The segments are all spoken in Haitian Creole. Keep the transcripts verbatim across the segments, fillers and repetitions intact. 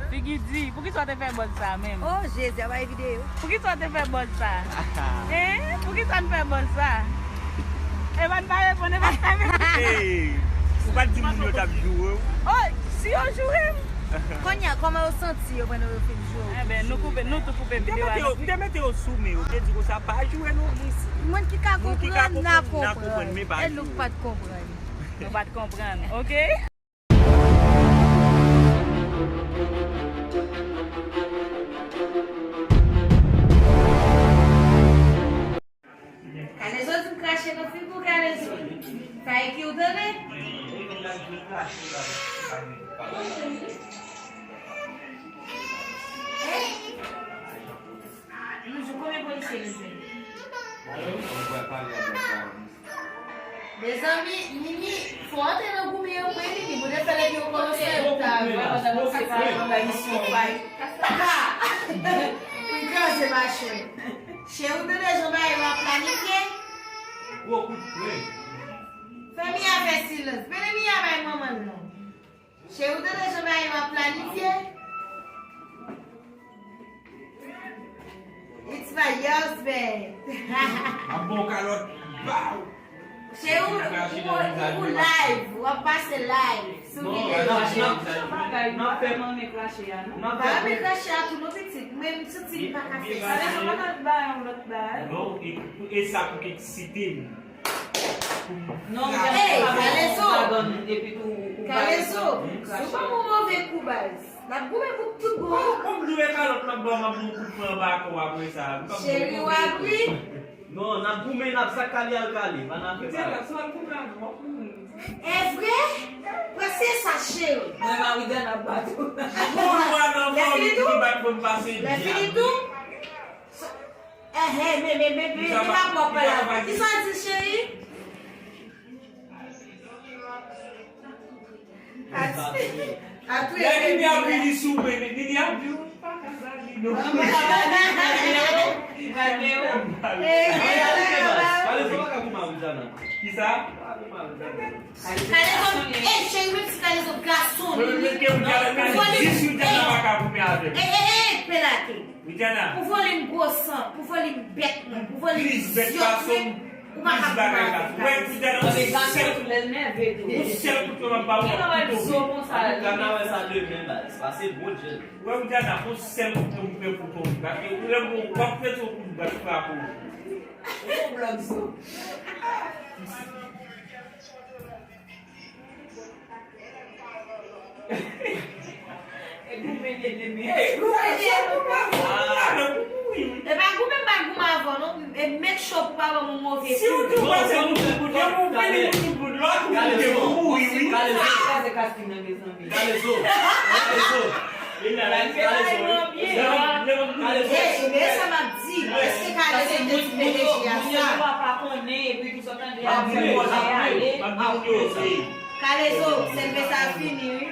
Figi di, poukisa w te fè bòz sa menm? Oh, Jezi, a bay videyo. Poukisa w te fè bòz sa? Hein? Poukisa n fè bòz sa? Evan pa reponn, Evan pa reponn. Hey, ou pa t di moun yo t ap joure w? Oh, si yo joure m? Kounye a, kòman yo santi yo pandan yo fin joure w? Enben, nou koupe, nou tou koupe videyo a. M te mete yo sou men, yo te di konsa, pa joure nou. Moun ki ka konprann, n a konprann. E nou k pa t konprann. Nou pa t konprann, oke? Kalezo di m krache nan figi w, Kalezo. Sa e ki w tande? Hey! Yon jou konbyen polisye nou jwenn? Mezanmi, Nini, fò antre nan goumen yo vre, Nini. Pou de fè lè yo kòmanse yo ta. Pou kraze machin. Cheri, ou tande jan bagay yo ap planifye? Gwo kout pwen. Fè Mia fè silans. Pene Mia bay manman l non. Cheri, ou tande jan bagay yo ap planifye? It's my husband. Ap bon kalòt. Baw! Cheri, ou, ou, ou live, w ap pase live sou videyo. N ap fè manmen krache a, non? Pa manmen krache a tou, non, pitit. Mwen, m santi m pa ka fè sa. Sa devan pa ka ba yon lòt bagay. Non, e, e sa pou k eksite m. Non, hey, Kalezo! Kalezo! Sou pa yon move kou baz. N ap goumen pou tout bon. Kòm dwe kalòt m ap ba w, m ap ba w kout pwen anba kò w apre sa. Cheri, w ap ri. Non, n ap goumen, n ap sa kale al kale. Pa n ap fè sa. Evre? Prese sa, cheri. Mwen, Maridè, n ap bat ou. Bon, mwen nan fòm ki bat pou m pase byen. Lè fini tou? Ehe, men, men, men, men, men pa pwòp la. Kisa w di, cheri? Lè Nini ap vini sou mwen, Nini ap di, "Ou pa ka ba li, non." Kalezo pa ka goumen ak Widiana. Kisa? Kalezo, ey, cheri, menm si Kalezo gason li, li, pou vòlè, ey, ey, ey, ey, pelake. Pou vòlè m gwo san, pou vòlè m bèt mwen, pou vòlè m zyòt mwen, ou pa ka goumen avè m. Tande gason tou lè l nève tou. Yon sèl kout pwen m ap ba w, yon kout pwen. Gade sa demen baz, pase bon djèl. Wè, Widiana, yon sèl kout pwen m pran pou tonbe. Paske lè m wè w ap mete yon kout bal frape w. Ou gon blòk zo. E goumen de demen. E goumen de demen. E pa goumen, m pa goumen avè w non. E make sure pou pa ban m yon move kou. Si w di w panse pou tout moun, depi w fini pou tout moun, lè w ap moute, ou mouri, wi. Kalezo. Kraze kasting nan, mezanmi. Kalezo. Kalezo. Kalezo. Kalezo. Ey, men sa m ap di, èske Kalezo te di P D G a sa? Moun yo pa konnen, epi Kalezo, sèlve sa fini, wi.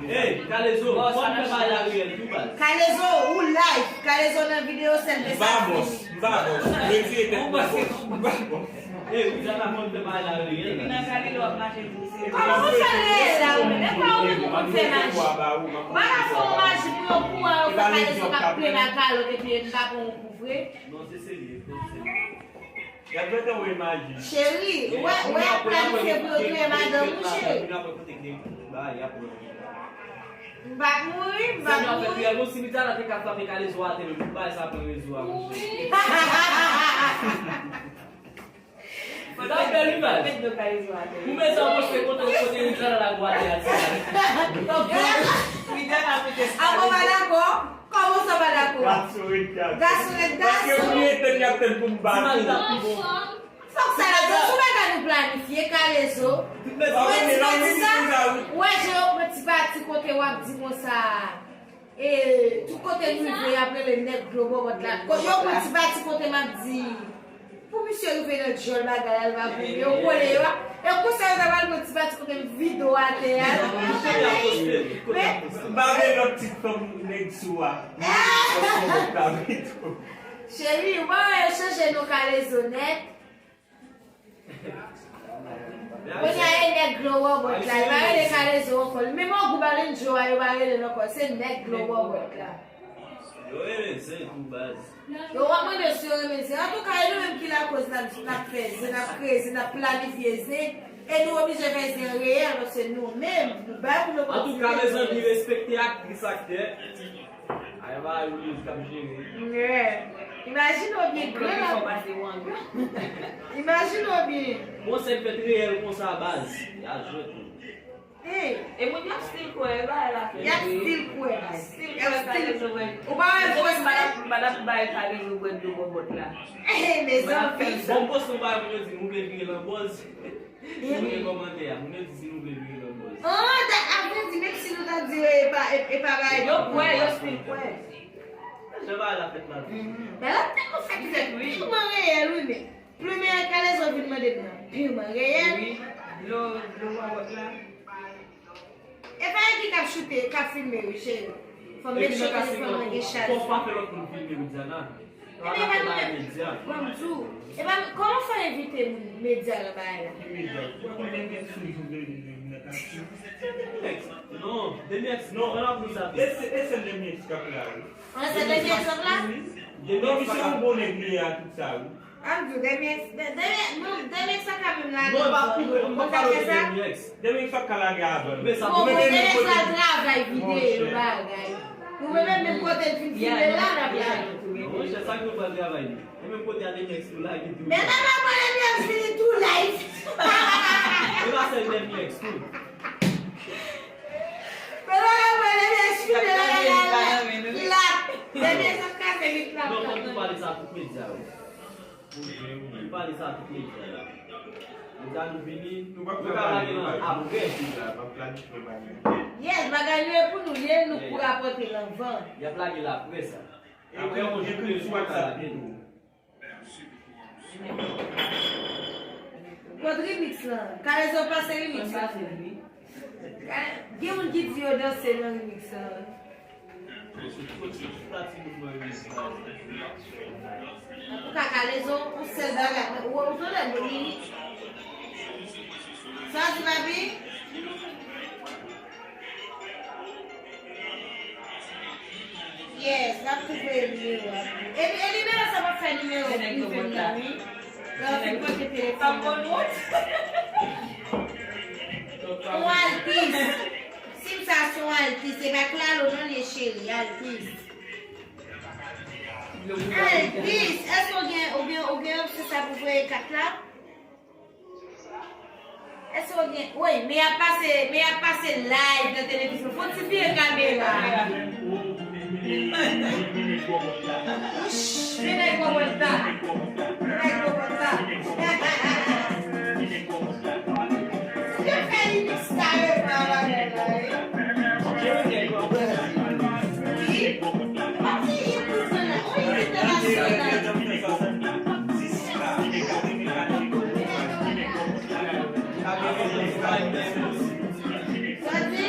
Ey, Kalezo, fò n fè bagay la reyèl tou baz. Kalezo, ou live. Kalezo nan videyo, sèlve sa fini. M pa bòs, m pa bòs. Retire tèt mwen bòs. M pa bòs. Ey, Widiana, fò n fè bagay la reyèl. Depi nan Kalezo ap mache pou se. Kòman sa reyèl la, ou menm? E pa ou menm ou konn fè maji? Ou pa ka fè yon maji pou yo kou a, yo fè Kalezo k ap plen nan kalòt epi e m pa pran yon kou vre? Non, se serye, se serye. Y ap gentan wè imaj li. Cheri, wè, wè y ap planifye pou yo touye madanm ou, cheri. M pa t mouri, m pa t mouri. Sènò fè triyal, bon, si Widiana te ka frape Kalezo atè menm, pou bagay sa pran rezo a, monchè. Fò n fè imaj. Ou bezwen poste kote, kote Widiana la gwo atè a, ti. Widiana mete. Avan pa dakò. Kòman sa pa dakò? Gason ret gason. Gason ret gason. Paske moun yo ap tann, y ap tann pou m bat ou. Fòk sa la, se sou bagay nou planifye, Kalezo. Mwen ti pati sa, ou wè jan yo pran ti pati kote w ap di konsa, e, tout kote nou rive, y ap rele nèg dlo bòbòt la. Yo pran ti pati kote m ap di, Pou misye rive nan djòl bagay la, l va goumen. Yo kole yo. E konsa yo ta pral pran ti pati kote m vide w atè a. Men, m pa vle lòt tit fanm nèg sou a. Cheri, ou pa wè yo chanje non Kalezo nèt? Kounye a e nèg glo wòbòt la, yo pa rele Kalezo ankò. Menm ogou Balenjo a, yo pa rele l ankò. Se nèg glo wòbòt la. Yo rele zen tou baz. Yo w ap mande si yo renmen zen. Antouka, e nou menm ki lakoz n ap, n ap fè zen, n ap kreye zen, n ap planifye zen. E nou oblije fè zen reyèl, paske nou menm, nou bay moun opòtinite. Antouka, mezanmi, respekte aktris, aktè. Ay, bagay ou menm k ap jere. Yeah. Imajine w byen gran. Imajine w byen. Bon, sèl fèt reyèl konsa, baz. Y a jwèt, wi. Hey. E moun y ap still kwè, e bagay la fèt. Y ap still kwè. Y ap still kwè. Ou pa wè fòs la? M pa t ap bay Kalezo bwè dlo bòbòt la. Hey, mezanmi. Bon, poste yon bagay pou yo di, nou vle vire nan bòz. Moun gen kòmantè a, moun yo di si nou vle vire nan bòz. Ah, ta, a vrè di, menm si nou ta di, e pa, e, e pa bagay. Yo kwè, yo still kwè. Jan bagay la fèt la. Bagay la tèlman fèt, li fèt tèlman reyèl, wi, men. Premye Kalezo vin mande m nan, pirman reyèl. Wi, dlo, dlo wòbòt la. E pa Enki k ap choute, k ap filme, wi, cheri. Fò m mete telefòn mwen gen chaj. Fò w pa fè lòt moun filme, Widiana. Ebyen, e pa nou menm. Bon, m di w, e pa nou, kòman fò w envite moun medya nan bagay la? Ki medya? Ou konnen gen sou jounal li menm nan kapsyon. Se Demi X. Non, Demi X, non, an ap nou sa. E se, e se Demi X k ap la, wi. An se Demi X k ap la? Non, misye yon bon nèg li ye a tout sa, wi. An di w, Demi X, De-, Demi, non, Demi X sa ka menm la. Non, e pa pou mwen, m pa pale de Demi X. Demi X ap ka lage avan. Men sa bon, pou mwen, Demi X al travay videyo, bagay. Nou menm, menm kote l fin filme la, n ap lage. Non, monchè, sa k nou pral travay li. E menm kote a Demi X tou lage tou. Men nan nan mwen Demi X vini tou live. E pa sèl Demi X tou. Men nan nan mwen Demi X vini la, la, la, la. Demi X ap kase mic la. Non, fòk nou pale sa tout medya yo. Li pale sa tout medya yo. Medya nou vini, nou pa lage l apre. Yes, bagay nou e pou nou, li e nou pou rapòte l anvan. Y ap lage l apre sa. Apre yon jou, de jou, y ap lage l. Kot remix lan? Kalezo pase remix lan. Gen moun ki di yo danse nan remix lan. Antouka, Kalezo, yon sèl bagay. Ou, ou tande, li, li. Sa di, papi? Yes, n ap tou voye nimewo a pou ou. E, e nimewo sa p ap fè nimewo prive m nan, wi. Lè w fin pote telefòn nan. Yon altis. Sim sa se yon altis. E pa Claro non li ye, cheri. Altis. Altis. Èske w gen, ou gen, ou gen opsyon sa pou voye kat la? Èske w gen, wi, men y ap pase, men y ap pase live nan televizyon. Fò w ti vire kamera. Wouch, men nèg bò bòt la. Men nèg bò bòt la. Yo fè remix kareman bagay la, wi. Wi. Pa ti hit nou fè la. On hit entènasyonal. Sa di?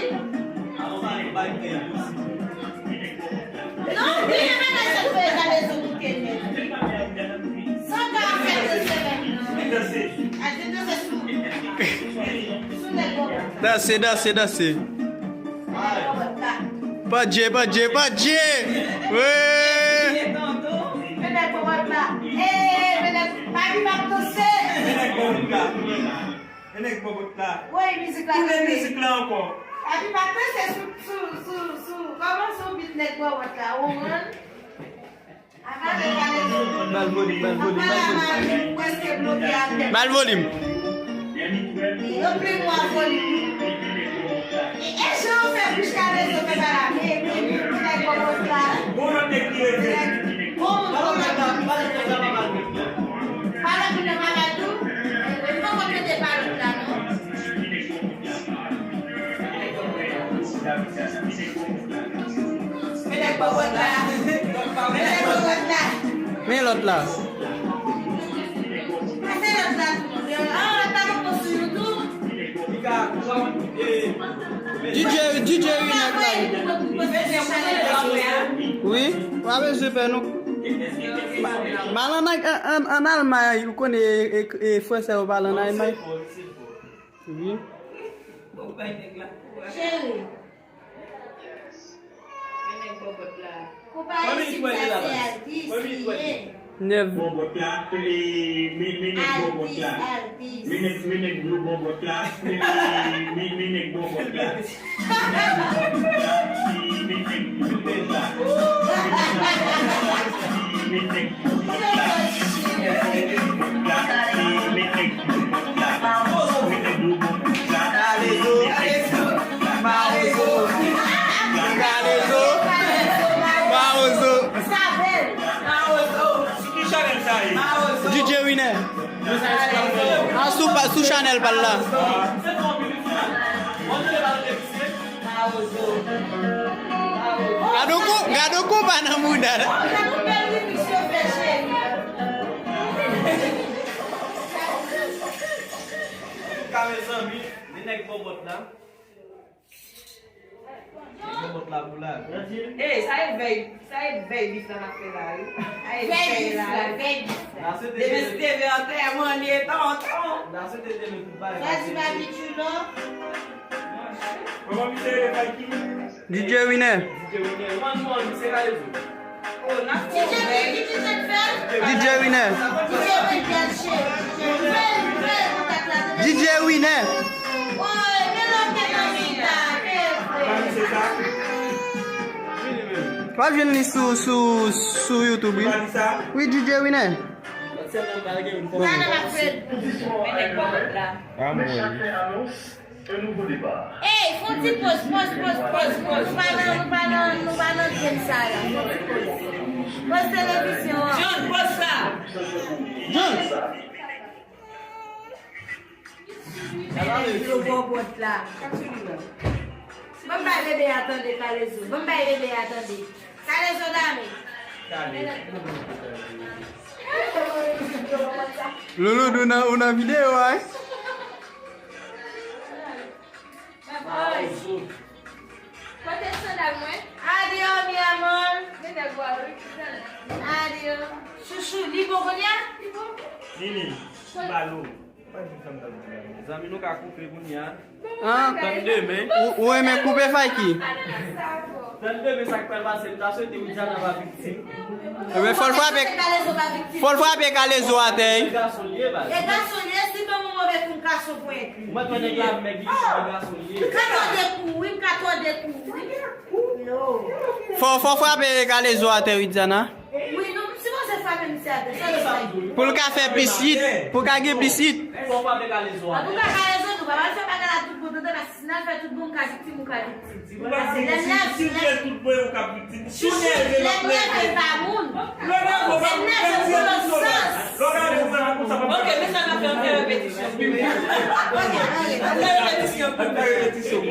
Non, wi, e bagay sa k fè Kalezo moute nèt. Sa ka fè de semèn. Al te danse sou, sou nèg bò bòt la. Danse, danse, danse. Padje, padje, padje. Wi. Men nèg bò bòt la. E, men nèg, papi p ap danse. E nèg bò bòt la. Wi, mizik la. Tounen mizik la ankò. Papi p ap danse sou, sou, sou, sou, kòman sou beat nèg bò bòt la, ou konprann? Ba l volim, ba l volim, ba l volim. Ba l volim. Yo plen mwa volim. E, e jan yo fè bouch Kalezo fè pa la. E, e, e, e, nèg bò bòt la. Bon, lòt nèg ki rete. Bon, bon, bon. Palòt moun nan pa la tou. Li poko tande palòt la, non. Men nèg bò bòt la. Men nèg bò bòt la. Men lòt la. Pase lòt la tou. Ah, lòt la poko sou YouTube. DJ, DJ Wi nèg la. Wi, pa bezwen pè non. M al an, an, an, an Almay, ou konnen, e, e, e, fransè yo pale an Almay. Wi. Bon, bay nèg la kouraj. Cheri, Men nèg bòbòt la. konpayi isit sa se Altis li ye. Nèf. Bòbòt la, e, men, men nèg bòbòt Altis, la. Altis. Men nèg, men nèg dlo bòbòt la, men, men, men nèg bòbòt la. Men nèg dlo bòbòt la. Men nèg bòbòt la. Men nèg dlo bòbòt la. Men nèg dlo bòbòt la. Kalezo, Kalezo, Kalezo, Mawozo. Ki chanèl sa ye? D J Winner. A sou, pa- sou chanèl pa l la. Gade yon kou, gade yon kou pa nan mouda la. Gade yon bèl remix yo fè, cheri. Ka mezanmi, men nèg bòbòt la. Nèg bòbòt la pou la. Ey, sa e vèy, sa e vèy bif la n ap fè la wi. Sa e vèy la. Vèy bif la. La se te Demen se te vè antèman li e tonton. La se te demen pou bay. Sa di Babi Chulo. Kòman misye rele Mikey? D J Winner. Wan wan, se Kalezo. Oh, n ap D J Winner, D J Winner. D J Winner. D J Winner, cheri. Fè, fè kontak la. D J Winner. Oy, men lòt te nan mita. Pami se sa? W ap jwenn li sou, sou, sou YouTube, wi. Pami sa? Wi, D J Winner. Sa nan ap fè. Men nèg bòbòt la. A mwen. Ey, fon ti poz, poz, poz, poz, poz. Nou pa nan, nou pa nan, nou pa nan game sa la. Fon ti poz. Poz televizyon an. John, poz sa. Yo bòbòt la. Ban m bay bebe a tande, Kalezo. Ban m bay bebe a tande. Kalezo dame. Loulou, ou nan, ou nan videyo a, wi. Kote sandal mwen? Adios, mi amor. Men nèg bò wi. Adios. Chouchou, li bon kounye a? Li bon. Nini, balo. Pa di fanm ta di la. Zanmi nou ka koupe kounye a. Ah. Tann demen. Ou, ou renmen koupe Fayki? Tann demen sa k pral pase, m ta swete Widiana pa viktim. Ebyen, fò l frape, Kalezo pa viktim. fò l frape Kalezo atè, wi. Gason li ye, baz. E gason li ye, si ton moun move kou m ka sou pwen. Ou mèt wè nèg la, nèg li, li gason li ye. M ka tòde kou, wi, m ka tòde kou, wi. No. Fò, fò frape Kalezo atè, Widiana. Wi, nou sipoze frape misye atè, sa nou fè? Pou l ka fè pisit, pou l ka gen pisit. Fò frape Kalezo a. Antouka, Kalezo, nou pa pral fè bagay la tout bon, tande, paske si n al fè tout bon, ou ka viktim, ou ka viktim. Ou pa viktim, si, si w fè tout bon, ou ka viktim. Si w Chouchou, nève, l ap lè nève nève. pa moun. Lè nève, w ap Lè nève pou lòt sans. Lè w gade, w wè, konsa, Ok, men sa n ap fè, an fè repetisyon. An fè repetisyon. An fè repetisyon.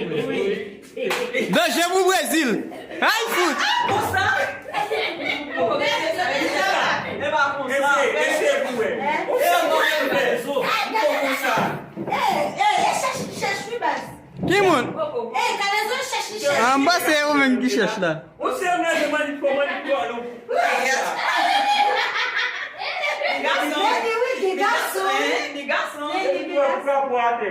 Danje pou Brezil. Ay, fout. Konsa? E pa konsa. Eseye, eseye pou wè. Ou fè mwen fè zo. Ou konsa. Ey, ey, e chèch, chèch, wi, baz. Ki moun? Ey, Kalezo chèch, li chèch. An ba se ou menm ki chèch la. Ou se yon nèg mannik kò, mannik kò, non. Gason. Ey, li wi, li gason. Li gason. Ey, li Ou wè, ou gason. frape w atè.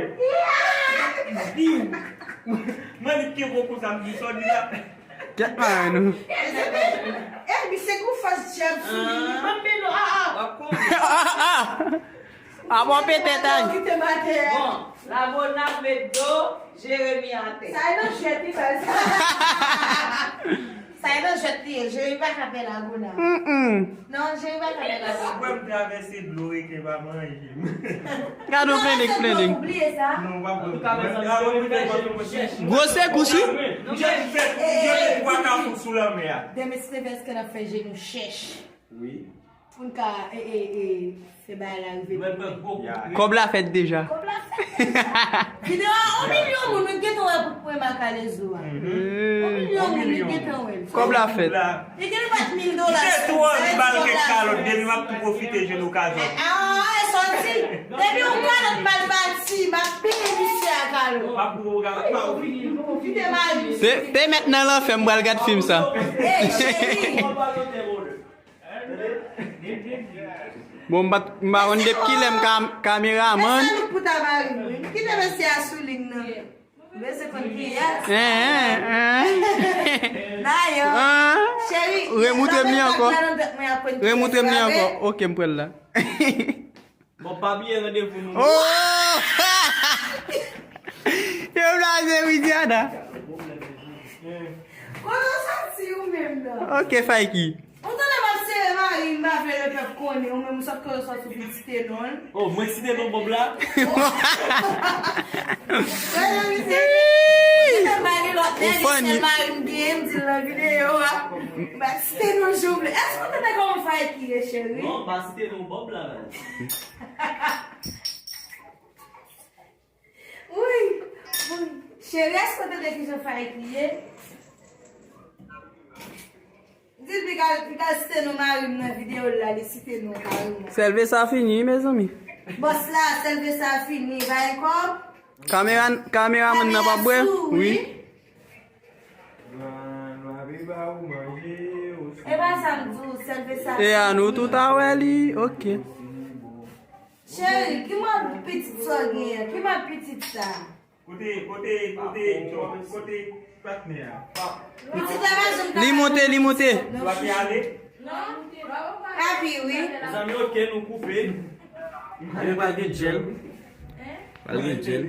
Mannik ki gwo konsa, m di sa, w di la. Kèt mayen nou. Ey, li se gwo fòs dyab sou li. Ban m peno, ah, ah. W ap konn. Ah, ah. Ah, bon, petèt, ay. Kite m atè. Bon, Lagona met do, Jeremi atè. Sa e nan jwèt li, baz. Sa e nan jwèt li ye. Jeremi pa ka pè Lagona. Mm-mm. Non, Jeremi pa ka pè Lagona. Mwen m travèse dlo reken pa manje. Gade yon plending, plending. Ou bliye sa? Non, w ap Antouka, mezanmi, Jeremi fè Jeremi chèch. Gwo sekous, wi. Nou chèch. Twa kafou sou lanmè a. Demen se vès ke n ap fè jenou chèch. Wi. Pou n ka, e, e, e, fè bagay la rive. Mwen pran gwo kou. Kòb la fèt deja. Kòb la fèt deja. Videyo a, yon milyon moun, nou gentan wè pou pwen Makalezo a. Yon milyon moun, nou gentan wè. Kòb la fèt. Li gen kat mil dola. Se tou anvi ba l kèk kalòt, depi m ap tou pwofite jwenn okazyon. Ah, e sòti. Depi yon kalòt mal bati, m ap peye misye a kalòt. M ap pran okazyon. Pwofite mari. Te, te mèt nan lanfè, m pral gad fim sa. Ey, cheri. Bon, m pa t- m pa konn depi kilè m ka- kameramann. Sa nou pou ta mari m, wi. Kite mesye a sou liy nan. Mesye konn kiyès. Hein, hein, hein. Dayè, cheri, remoutre m li ankò. Remoutre m li ankò. Ok, m pral la. Bon, pa bliye randevou nou. Oh! Yo blaze wi, Diana. Kote w soti ou menm nan? Ok, Fayki. Ou tande m ap sere mari m, m pa vle lepèp konnen, ou menm ou sot kote w soti pou site non l. Oh, mwen site non Bob la? Wè nan misye. Ou fè m pale lòt nèg, se mari m genyen, m di l nan videyo a. M ap site non jan w vle. Èske ou tande kòman Fayki ye, cheri? Non, pa site non Bob la, la. Wi, wi. Cheri, èske w tande kijan Fayki ye? Di l li ka, li ka site non mari m nan videyo l la, li site non mari m. Sèlve sa fini, mezanmi. Bòs la, sèlve sa fini, bay kòb. Kamera, kameramann nan p ap bwè? Kamera sou, wi. Wi. E pa sa m di w, sèlve sa fini. E a nou tout a wè li, ok. Cheri, ki mòd pitit sa w genyen? Ki mòd pitit sa? Kote, kote, kote, kote patnè a? Pitit la pa janm ka. Li monte, li monte. L ap ale? Papi, wi. Mezanmi, ok, nou koupe. Pral gen djèl. Pral gen djèl.